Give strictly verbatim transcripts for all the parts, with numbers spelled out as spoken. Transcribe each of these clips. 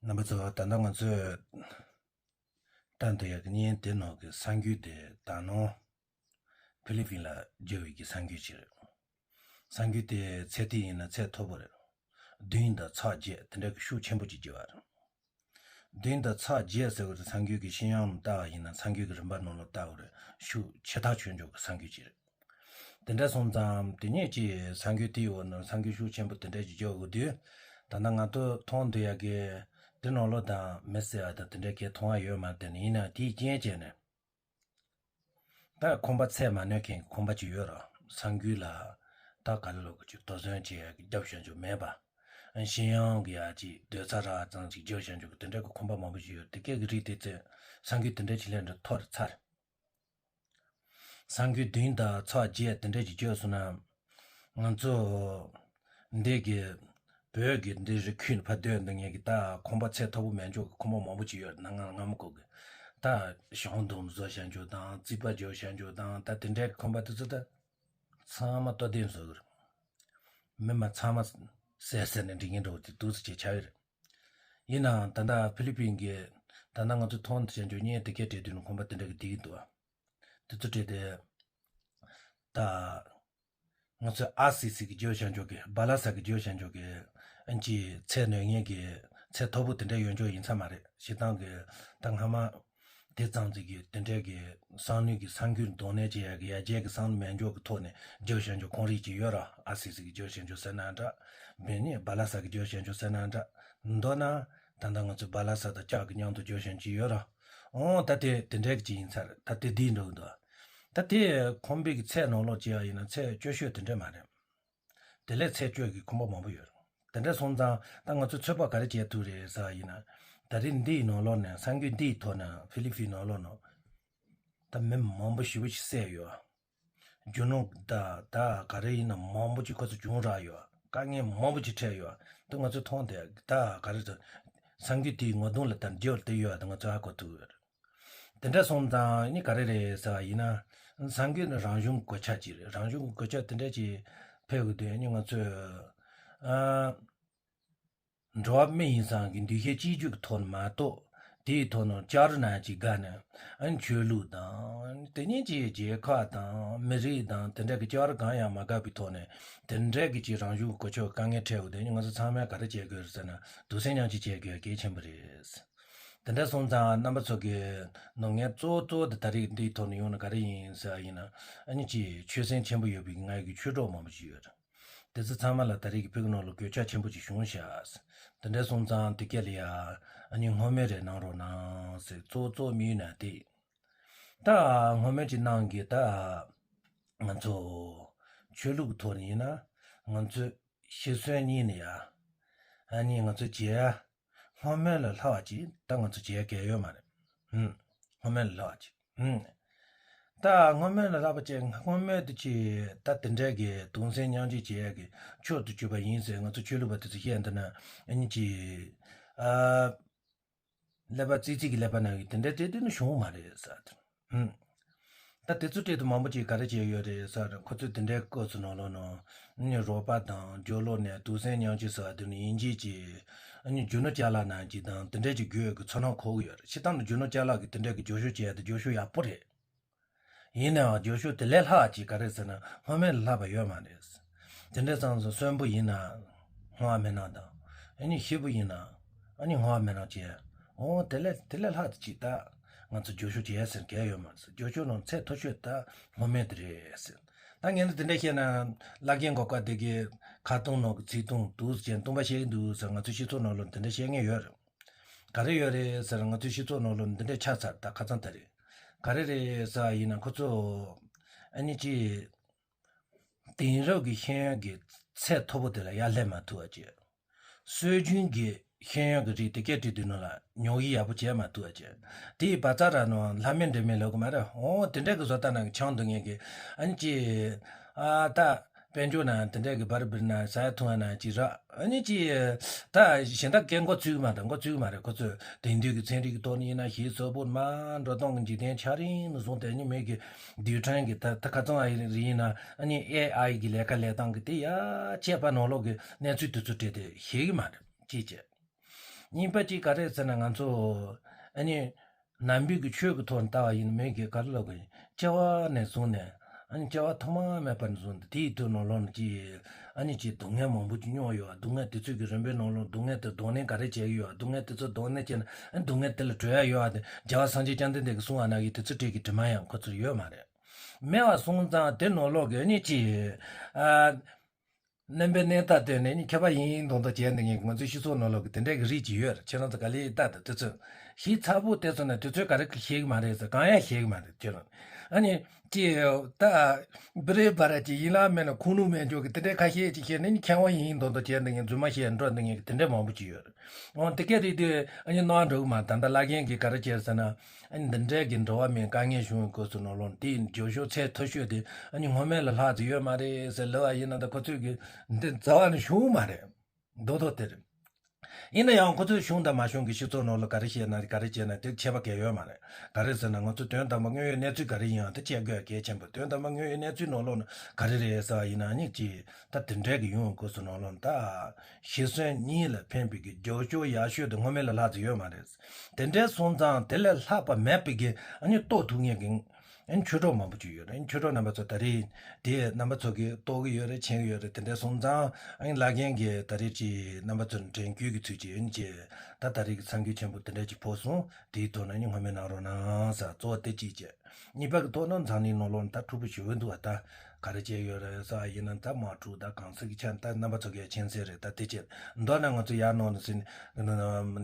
རྣམ་པ་ཚོ། ད་ལྟ་ང་ཚོས་ལྟ་འདོད་ཡག་གི་བརྙན་དེ་ནང་གི་གསར་འགྱུར་དེ་ད་ནང་ཧྥི་ལི་པིན་ལ་བརྒྱབ་པའི་གི་གསར་འགྱུར་ཅིག་རེད། གསར་འགྱུར་དེ་ཚད་ཐིག་ཡིན་ན་ཚད་མཐོ་པོ་རེད། བདུན་དང་ཚེག་བརྒྱད་དེ་འདྲ་གི་ཤུགས་ཆེན་པོ་ཅིག་བརྒྱབ་པ་རེད། བདུན་དང་ཚེག་བརྒྱད་ཟེར་བ་དེ་གསར་འགྱུར་གྱི་ཤེས་ཡོན་ལ་བལྟ་བ་ཡིན་ན། གསར་འགྱུར་གྱི་རིམ་པ་ནང་ལ་བལྟ་བ་རེད། ཤུགས་ཆེ་ཐག་ཆོད་འཇོག་གི་གསར་འགྱུར་ཅིག་རེད། དེ་འདྲ་སོང་ཙང་དེ་ཉིད་ཀྱི་གསར་འགྱུར་དེའི་འོག་ནས་གསར་འགྱུར་ཤུགས་ཆེན་པོ་དེ་འདྲ་ཞིག་བརྒྱབ་ཡོད་དུས། ད་ལྟ་ང་ཚོ་མཐོང་འདོད་ཡག་གི་དེ་ནང་ལོགས་དང་མི་ཟེར་བ་དང་དེ་འདྲ་གས་མཐོང་བ་ཡོད་མ་རེད། དེ་ནི་ཡིན་ན་དེའི་རྐྱེན་བྱས་ནས། ད་ཁང་པ་ཚད་མ་གནོད་མཁན་གྱི་ཁང་པ་ཅིག་ཡོད་ར། གསར་འགྱུར་ལ་ད་ག་ལེ་ལོག་གི་ཅིག་དོགས་ཟོན་བྱེད་ཡག་གི་རྒྱབ་བྱང་ཆུབ་མེད་པ། ཤེས་ཡོན་གྱི་ཡ་ཅིག་སྡོད་ས་རག་ཙང་ཅིག་རྒྱབ་བྱང་ཆུབ་གི་དེ་འདྲ་གི་ཁང་པ་མང་པོ་ཞིག་ཡོད། དེ་སྐད་གི་རིགས་དེ་ཚོས་གསར་འགྱུར་དེ་འདྲ་ཅིག་ལས་འདྲ་མཐོ་རུ་ཚར། གསར་འགྱུར་བདུན་དང་ཚེག་བརྒྱད་དེ་འདྲ་ཅིག་བརྒྱབ་སོང་ན། ང་ཚོ་འདི་གི་བོད་ཀྱི་འདི་རི་ཁུལ་ཕར་སྡོད་འདི་ངེད་ཀྱི་ད་ཁང་པ་ཚད་མཐོ་པོ་མེད་འཇོག་གི་ཁང་པ་མང་པོ་ཅིག་ཡོད། ན་ང་ང་མ་གོ་གི་ད་ཞང་དུང་བཟོ་བྱ་འཇོག་དང་རྩིག་པ་འཇོག་བྱ་འཇོག་དང་ད་དེ་འདྲའི་ཁང་པ་དེ་ཚོ་ད་ཚང་མ་ལྟོ་ལྡན་བཟོ་གི་རེད། མི་མ་ཚང་མ་ཟས་ཟས་ནས་འགྲིག་གིན་འགྲོ་གི་འདུག་ཟེར་བྱས་ཆགས་ཡོད་རེད། ཡིན་ནའང་ད་ལྟ་ཧྥི་ལི་པིན་གྱི་ད་ལྟ་ང་ཚོ་མཐོང་དེ་བྱ་འཇོག་བརྙན་དེ་གས་བྲིས་དུས་ནི་ཁང་པ་དེ་འདྲ་གི་བསྡད་ཀྱི་འདུག་ཨ། དེ་ཚོ་བྲིས་ཏེ། ད། ང་ཚོས་ཨ་སི་སི་གི་རྒྱུ་བྱ་འཇོག་གི་སྦ་ལ་ས་གི་རྒྱུ་བྱ་འཇོག་གི་ཨན་ཅི་ཚད་ནོད་ངན་གི་ཚད་མཐོ་པོ་དེ་འདྲ་ཡོད་འཇོག་ཡིན་ས་མ་རེད། སྤྱིར་བཏང་གི་ད་སྔ་མ་དེ་ཙམ་ཅིག་གི་དེ་འདྲ་གི་གསང་ནུས་ཀྱི་གསར་འགྱུར་གདོང་ལེན་བྱེད་ཡ་གི་ཡར་རྒྱས་ཀྱི་བསམ་བློ་མེད་འཇོག་གི་ཐོག་ནས་རྒྱུ་བྱ་འཇོག་གང་རིགས་ཅིག་ཡོད་ར། ཨ་སི་སི་གི་རྒྱུ་བྱ་འཇོག་ཟེར་ན་འདྲ། འབད་ནི་སྦ་ལ་ས་གི་རྒྱུ་བྱ་འཇོག་ཟེར་ན་འདྲ། མདོར་ན་ད་ལྟ་ང་ཚོ་སྦ་ལ་ས་དང་ལྕགས་ཀྱི་མཉམ་དུ་རྒྱུ་བྱ་འཇོག་ཡོད་ར། ཨོ་ད་དེ་དེ་འདྲའི་གི་ཅིག་ཡིན་ཚར། ད་དེ་འདིའི་འགྲོ་གི་འདུག་ད་དེ་ཁང་པའི་གི་ཚད་ནང་ལོགས་བྱས་པ་ཡིན་ན་ཚད་སྐྱོ་ཤོས་དེ་འདྲ་མ་རེད། དེ་ལས་ཚད་སྐྱོ་གི་ཁང་པ་མང་པོ་ཡོད་རེད། དེ་འདྲ་སོང་ཙང་ད་ང་ཚོས་ཚོད་དཔག་ག་རེ་བྱེད་ཐུབ་རེད་ཟེར་བ་ཡིན་ན། ད་རེས་འདིའི་ནང་ལོགས་ནས་གསར་འགྱུར་འདིའི་ཐོག་ནས་ཧྥི་ལི་ཕིན་ནང་ལོགས་ནང་ད་མི་མང་པོ་ཞེ་པོ་ཞིག་བསད་ཡོད། རྒྱུ་ནོར་ད་ད་ག་རེ་ཡིན་ན་མང་པོ་ཅིག་ཁོ་ཚོ་བྱུང་རག་ཡོད། དཀའ་ངལ་མང་པོ་ཅིག་འཕྲད་ཡོད། ད་ང་ཚོས་མཐོང་དེ་ད་ག་རེ་ཟེར། གསར་འགྱུར་དེའི་ངོ་གདོང་ལ་ད་འགྱུར་དེ་ཡོད། ད་ང་ཚོས་ཧ་གོ་ཐུབ་ཡོད། དེ་འདྲ་སོང་ཙང་ནི་ག་རེ་རེད་ཟེར་བ་ཡིན་ན། གསར་འགྱུར་ནི་རང་བྱུང་གི་གོད་ཆག་ཅིག་རེད། རང་བྱུང་གི་གོད་ཆག་དེ་འདྲ་ཅིག་ཕེབས་ཡོད་དུས་ནི་ང་ཚོས་ཨ། འགྲོ་བ་མི་ཡིན་ཙང་གི་འདུ་ཤེས་གཅིག་གྱུར་གྱི་ཐོག་ནས་མ་གཏོགས། དེའི་ཐོག་ནས་ལྕགས་རི་ནང་ཅིག་བསྡད་ནས་ཨ་ནི་ཆོས་ལུགས་དང་དེ་ཉིད་ཀྱི་རྒྱལ་ཁབ་དང་མི་རིགས་དང་དེ་འདྲ་གི་ལྕགས་རི་གང་ཡང་མ་བཀག་པའི་ཐོག་ནས་དེ་འདྲ་གི་ཅིག་རང་བྱུང་གི་གོད་ཆག་དཀའ་ངལ་འཕྲད་ཡོད་དུས་ནི་ང་ཚོ་ཚང་མས་ག་རེ་བྱེད་དགོས་རེད་ཟེར་ན། གདུང་སེམས་མཉམ་སྐྱེད་བྱེད་དགོས་གལ་ཆེན་པོ་རེད། དེ་འདྲ་སོང་ཙང་རྣམ་པ་ཚོ་གི་ནང་ངས་གཙོ་བོ་གཙོ་བོ་དེ་ད་རེས་འདིའི་ཐོག་ནས་ཡོང་ན་ག་རེ་ཡིན་ཟེར་བ་ཡིན་ན། ཨ་ནི་ཅིག་ཆོད་སེམས་ཆེན་པོ་ཡོད་པའི་ང་ཡི་གི་ཆོས་གྲོགས་མང་པོ་ཞིག་ཡོད་རེད། དེ་ཚོ་ཚང་མ་ལ་ད་རེས་ཀྱི་བོད་ཀྱི་ནང་ལ་གོད་ཆག་ཆེན་པོ་ཅིག་བྱུང་ཤག་དེ་འདྲ་སོང་ཙང་དེ་སྐད་ལ་ཡ་ཨ་ནི་སྔོན་སྨོན་རེ་གནང་རོགས་གནང་ཟེར་གཙོ་བོ་གཙོ་བོ་དམིགས་ཡུལ་ན་དེ། ད་སྔོན་སྨོན་ཅིག་གནང་གི་ད། ང་ཚོ་ཆོས་ལུགས་ཀྱི་ཐོག་ནས་ཡིན་ན་ང་ཚོས་ཤི་གསོན་གཉིས་ནས་ཡ། ཨ་ནི་ང་ཚོ་བྱེད་ཡ། སྔོན་སྨོན་ལས་ལྷག་པ་ཅིག་ད་ང་ཚོ་བྱེད་ཡ་གལ་ཡོད་མ་རེད། ཧུམ། སྔོན་སྨོན་ལས་ལྷག་པ་ཅིག་ཧུམ། ད་སྔོན་སྨོན་ལས་ལྷག་པ་ཅིག་སྔོན་སྨོན་དེ་ཅིག་ད་དེ་འདྲའི་གི་གདུང་སེམས་མཉམ་སྐྱེད་བྱེད་ཡ་གི་ཆོས་སུ་གྱུར་པ་ཡིན་ཟེར་ང་ཚོ་ཆོས་ལུགས་པ་དེ་ཚོ་བཤད་འདི་ན་ཨ་ནི་ཅིག་ཨ། ཀླད་པ་ཙིག་ཙིག་གི་ཀླད་པ་ནང་གི་དེ་འདྲ་དེ་དེ་ནི་བྱུང་མ་རེད་ཟེར། ཧུམ། ད་དེ་ཚོ་གྲས་དུ་མང་པོ་ཅིག་ག་རེ་བྱས་ཡོད་རེད་ཟེར། ཁོ་ཚོས་དེ་འདྲའི་སྐབས་སུ་ནང་ལོགས་ནང་ནི་རོགས་པ་དང་སྦྱོར་ཀློག་ནས་གདུང་སེམས་མཉམ་སྐྱེད་ཟེར་བ་དེ་ནི་དབྱིན་ཇིའི་ཅིག་ཨ་ནི་རྒྱུ་ནོར་ཅ་ལག་ནང་ཅིག་དང་དེ་འདྲའི་ཅིག་དགོས་ཀྱི་ཚོར་སྣང་འཁོར་གྱི་ཡོད་རེད། སྤྱིར་བཏང་ནི་རྒྱུ་ནོར་ཅ་ལག་གི་དེ་འདྲའི་གི་རྒྱུ་ཤོག་བྱས་ཏེ་རྒྱུ་ཤོག་ཡག་པོ་རེད། ཡིན་ནའང་རྒྱུ་ཤོག་དེ་ལས་ལྷག་ཅིག་ག་རེ་ཟེར་ན་སྔོན་སྨོན་ལས་ལྷག་པ་ཡོད་མ་རེད། དེ་འདྲ་ཙང་ཙང་གསོན་པོ་ཡིན་ན་བསྔོ་བ་སྨོན་ལམ་དང་། ཨ་ནི་ཤི་བོ་ཡིན་ན་ཨ་ནི་བསྔོ་བ་སྨོན་ལམ་བྱས། འོ་དེ་ལས་དེ་ལས་ལྷག་ཅིག་ད་ང་ཚོ་རྒྱུ་ཤོག་བྱས་ཟེར་གལ་ཡོད་མ་རེད་ཟེར། རྒྱུ་ཤོག་ནང་ཚད་མཐོ་ཤོས་ད་སྔོན་སྨོན་དེ་རེད་ཟེར། ད་ངས་འདི་དེ་འདྲ་བཤད་ན་བླ་རྒན་གོ་སྐབས་དེ་གའི་ཁ་བཏང་ནང་གི་ཚིག་བཏང་འདུག་ཟེར་བཏུང་བ་བཤད་ཀྱི་འདུག་ཟེར། ང་ཚོའི་སྤྱི་ཚོགས་ནང་ལ་འདི་འདྲ་བཤད་མཁན་ཡོད་རེད། ག་རེ་ཡོད་རེད་ཟེར། ང་ཚོའི་སྤྱི་ཚོགས་ནང་ལོགས་འདི་འདྲ་ཆགས་ཚར། ད་ཁ་སང་ད་རེད། ག་རེ་རེད་ཟེར་བ་ཡིན་ན་ཁོ་ཚོ་ཨ་ནི་ཅི་དེང་རབས་ཀྱི་ཤེས་ཡོན་གྱི་ཚད་མཐོ་པོ་དེ་ལ་ཡར་སླེབས་མ་ཐུབ་པ་བྱས། སྲོལ་རྒྱུན་གྱི་ཤེས་ཡོན་གྱི་རིགས་དེ་སྐད་བྲིས་དུས་ནང་ལ་ཉོག་གཞི་ཡག་པོ་བྱས་མ་ཐུབ་པ་བྱས། དེའི་བ་ཙ་ར་ནང་ལྷ་མེད་འདྲེ་མེད་ལབ་གི་མ་རེད། འོ་དེ་འདྲ་གི་བཟོ་ལྟ་ནང་གི་ཆང་འདུག་ངེས་ཀྱི་ཨ་ནི་ཅི་ཨ་ད། དཔལ་འབྱོར་ནང་དེ་འདྲ་གི་སྦར་སྦིར་ན་ཟ་ཡ་འཐུང་ཡ་ན་ཅིག་རག་ཨ་ནི་ཅིག་ད་གཞན་དག་སྐད་མགོ་ཚོས་མ་རེད། མགོ་ཚོས་མ་རེད། ཁོ་ཚོས་དེང་དུས་ཀྱི་ཚན་རིག་གི་ཐོག་ནས་ཡིན་ན་ཞིག་གསོན་པོ་མ་འགྲོ་སྟངས་ཀྱི་འཇིག་རྟེན་འཆར་རིམ་ནས་བཟུང་སྟེ་ཨ་ནི་མི་གི་རྡུལ་ཕྲན་གྱི་ད་ད་ཁ་ཚང་ཨ་ཡིན་ན་ཨ་ནི་ཨེ་ཨའི་གི་ལས་ཀ་ལས་སྟངས་ཀྱི་དེ་ཡ་བྱས་པ་ནང་ལོགས་ཀྱི་གནས་ཚུལ་དེ་ཚོ་བྲིས་ཏེ་ཤེས་གི་མ་རེད། ཅིག་བྱས། གཉིས་པ་གཅིག་ག་རེ་ཟེར་ན་ང་ཚོ་ཨ་ནི་ནང་པའི་གི་ཆོས་ཀྱི་ཐོག་ནས་ལྟ་བ་ཡིན་ན་མི་གི་ག་རེ་ལབ་དགོས་ཡིན། སྐྱེ་བ་ནས་བཟུང་ནས་ཨ་ནི་སྐྱེ་བ་ཐོག་མ་མེད་པ་ནས་བཟུང་སྟེ་དེའི་དུས་ནང་ལོགས་ནས་ཀྱི་ཨ་ནི་ཀྱི་སྡུག་བསྔལ་མང་པོ་ཅིག་མྱོང་ཡོད་པ། སྡུག་བསྔལ་དེ་ཚོ་གི་རིམ་པའི་ནང་ལོགས་སྡུག་བསྔལ་དེ་གདོང་ལེན་ག་རེ་བྱེད་ཀྱི་ཡོད་པ། སྡུག་བསྔལ་དེ་ཚོ་གདོང་ལེན་བྱས་ན་ཨ་ནི་སྡུག་བསྔལ་དེ་ལས་གྲོལ་ཡ་ཡོད་པ་དེ་རྒྱལ་བ་སངས་རྒྱས་བཅོམ་ལྡན་འདས་ཀྱིས་གསུངས་པ་ནང་གི་དེ་ཚོ་བྲིས་ཀྱི་དྲི་མ་ཡང་ཁོ་ཚོར་ཡོད་མ་རེད། མེད་པ་སོང་ཙང་དེ་ནང་ལོགས་ཀྱི་ཨ་ནི་ཀྱི་ཨ། བསྣན་པའི་གནས་སྟངས་དེ་ནི་ཁྱད་པར་ཡིན་ཡིན་མདོག་མདོག་བྱས་འདི་ངས་ང་ཚོའི་སྤྱི་ཚོགས་ནང་ལོགས་ཀྱི་དེ་འདྲའི་གི་རིགས་ཅིག་ཡོད་རེད། ཁྱེད་རང་ཚོ་ག་ལེར་ལྟ་དང་དུས་ཚོད་ཞིག་ཚ་པོ་དེ་ཚོ་ནི་དུས་ཚོད་ག་རེ་གི་ཤེས་གི་མ་རེད་ཟེར། གང་ཡང་ཤེས་གི་མ་རེད་ཁྱེད་རང་། ཨ་ནི་ཅི་ད་བི་རེ་བ་ར་ཅི་ཡིན་ལ་མེད་ན་ཁུངས་ལུང་མེད་འཇོག་གི་དེ་འདྲའི་ཁ་ཤས་ཅིག་བཤད་ནི་ནི་ཁྱད་པར་ཡིན་ཡིན་མདོག་མདོག་བྱས་འདི་ངས་རྫུན་མ་བཤད་འགྲོ་འདི་ངས་གི་དེ་འདྲའི་མང་པོ་ཅིག་ཡོད་རེད། འོ་དེ་སྐད་རེད་དུས་ཨ་ནི་གནང་འགྲོ་གི་མ། ད་ལྟ་བླ་རྒན་གྱིས་ག་རེ་བྱས་ཟེར་ན། ཨ་ནི་འདི་འདྲའི་གི་འགྲོ་བ་མིའི་དཀའ་ངལ་བྱུང་བའི་སྐབས་སུ་ནང་ལོགས་དེའི་རྒྱབ་སྐྱོར་ཚད་མཐོ་ཤོས་དེ་ཨ་ནི་སྔོན་མ་ལས་ལྷག་ཙམ་ཡོད་མ་རེད་ཟེར་ལབ་པ་ཡིན་ན། ད་ཁོ་ཚོས་གི་འདི་རྩ་བ་ནས་བྱུང་མ་རེད། མདོག་མདོག་དེ་རེད། ཡིན་ན་ཡང་ཁོ་ཚོས་བྱུང་དང་མ་བྱུང་གི་སྤྱི་ཚོགས་ནང་ལ་ག་རེ་བཤད་ན་ག་རེ་བྱས་ན་དེ་ཁྱད་པར་གང་ཡང་ཡོད་མ་རེད། ག་རེ་ཟེར་ན་ང་ཚོ་དོན་དམ་པ་དངོས་ཡོད་གནས་ཚུལ་ག་རེ་ཡིན་ཡང་དེ་བྱེད་དགོས་གལ་ཆེན་པོ། དོན་དམ་པ་དངོས་ཡོད་གནས་ཚུལ་ནང་ལོགས་ན་ག་རེ་རེད་ཟེར་བ་ཡིན་ན་ཨ་ནི་ཅི་ད་དེ་འདྲའི་གི་ཡོང་སྐབས་སུ་ནང་ལོགས་ན་ད་ཤི་གསོན་གཉིས་ལ་ཕན་པའི་གི་རྒྱབ་སྐྱོར་ཡག་ཤོས་དེ་སྔོན་མ་ལས་ལྷག་ཙམ་ཡོད་མ་རེད། དེ་འདྲའི་སོང་ཙང་དེ་ལས་ལྷག་པ་མེད་པའི་གི་ཨ་ནི་རྟོགས་ཐུབ་མཁན་གྱི་ཨ་ནི་ཆོས་གྲོགས་མང་པོ་ཅིག་ཡོད་རེད། ཨ་ནི་ཆོས་གྲོགས་རྣམ་པ་ཚོ་ད་རེས་དེ་རྣམ་པ་ཚོ་གིས་རྟོགས་ཀྱི་ཡོད་རེད། མཁྱེན་གྱི་ཡོད་རེད། དེ་འདྲའི་སོང་ཙང་ཨ་ནི་བླ་རྒན་གྱིས་ད་རེས་ཀྱི་རྣམ་པ་ཚོར་དྲན་སྐུལ་གྱི་ཚུལ་གྱིས་ཨ་ནི་ཅི་ད་ད་རེས་ཀྱི་འཚམས་འདྲི་ཆེན་པོ་དེ་འདྲ་ཅིག་ཕོག་སོང་། དེའི་ཐོག་ནས་ཨ་ནི་སྔོན་མ་གནང་རོགས་གནང་ཟེར་གཙོ་བོ་དེ་གཅིག་བྱས། གཉིས་པ་གི་ཐོག་ནས་འཛམ་གླིང་ནང་ལོགས་ནས་ད་འཁྲུག་པོ་ཞེ་པོ་འདུག་བ། ད་ག་རེ་བྱས་ཡོད་རེད་ཟེར་བ་ཡིན་ན་ད་དམག་འཁྲུག་ད་གང་ཟག་གི་ཆ་ད་རྣམ་པ་ཚོ་གིས་མཁྱེན་གསལ་རེད། ད་དེ་བྱས་མདོར་ན་ང་ཚོ་ཡར་ནང་ནས་ཟིན་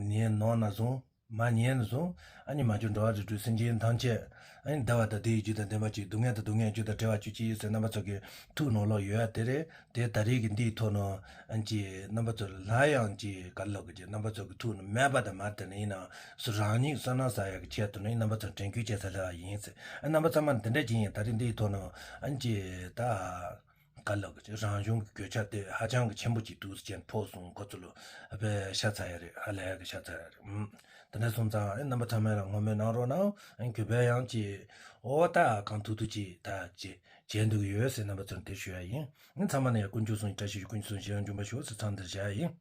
ཉིན་ནང་ནས་བཟུང་མ་ཉིན་ནས་བཟུང་ཨ་ནི་མ་གྱུར་འགྲོ་བ་རིགས་དྲུག་སེམས་ཅན་ཐམས་ཅད་ཨ་ནི་བདེ་བ་དང་བདེ་བའི་རྒྱུ་དང་ལྡན་པ་ཅིག་སྡུག་བསྔལ་དང་སྡུག་བསྔལ་རྒྱུ་དང་བྲལ་བ་ཅིག་ཅིག་ཡོད་ཟེར་རྣམ་པ་ཚོ་གི་ཐུགས་ནང་ལོགས་ཡོད་ཡ་དེ་རེད། དེ་ད་རེས་ཀྱི་འདིའི་ཐོག་ནས་ཨ་ནི་ཅི་རྣམ་པ་ཚོར་སླར་ཡང་ཅི་ག་རེ་ལབ་དགོས་ཀྱི་རྣམ་པ་ཚོ་གི་ཐུགས་ནས་མེད་པ་དང་མ་དེ་ནས་ཡིན་ནའང་སུ་རང་ཉིད་བསོད་ནམས་བསགས་ཡག་གི་ཆེད་དུ་ནས་རྣམ་པ་ཚོར་དྲན་སྐུལ་བྱེད་ས་ལ་ཡིན་ཟེར། ཨ་རྣམ་པ་ཚང་མ་འདི་འདྲ་ཅིག་ཡིན། ད་རེས་འདིའི་ཐོག་ནས་ཨ་ནི་ཅི་ད་ག་རེ་ལབ་དགོས་ཀྱི་རང་བྱུང་གི་གོད་ཆག་དེ་ཧ་ཅང་གི་ཆེན་པོ་ཅིག་འདུག་ཟེར་ཕོག་སོང་། ཁོ་ཚོ་ལ་ཨ་ཕའི་ཤ་ཚ་ཡ་རེད། ཧ་ལས་ཡ་གི་ཤ་ཚ་ཡ་རེད། ཨུམ། དེ་འདྲ་སོང་ཙང་ཨ་ནི་རྣམ་པ་ཚང་མས་ལ་ངོ་མས་གནང་རོགས་གནང་། ཨ་ནི་གུས་པས་ཡང་ཅི་འོ་ད་གང་ཐུབ་ཐུབ་ཅིག་ད་ཅི་བྱས་འདུག་ཡོད་ཟེར་རྣམ་པ་ཚོར་འདི་ཞུ་ཡ་ཡིན། ཨ་ནི་ཚང་མ་ནས་ཡང་དཀོན་མཆོག་གསུམ་གྱི་བཀྲ་ཤིས་ཤོག་དཀོན་མཆོག་གསུམ་གྱི་ཞི་བ་འབྱུང་བར་ཤོག་ཟེར་མཚམས་འདིར་བཞག་ཡ་ཡིན།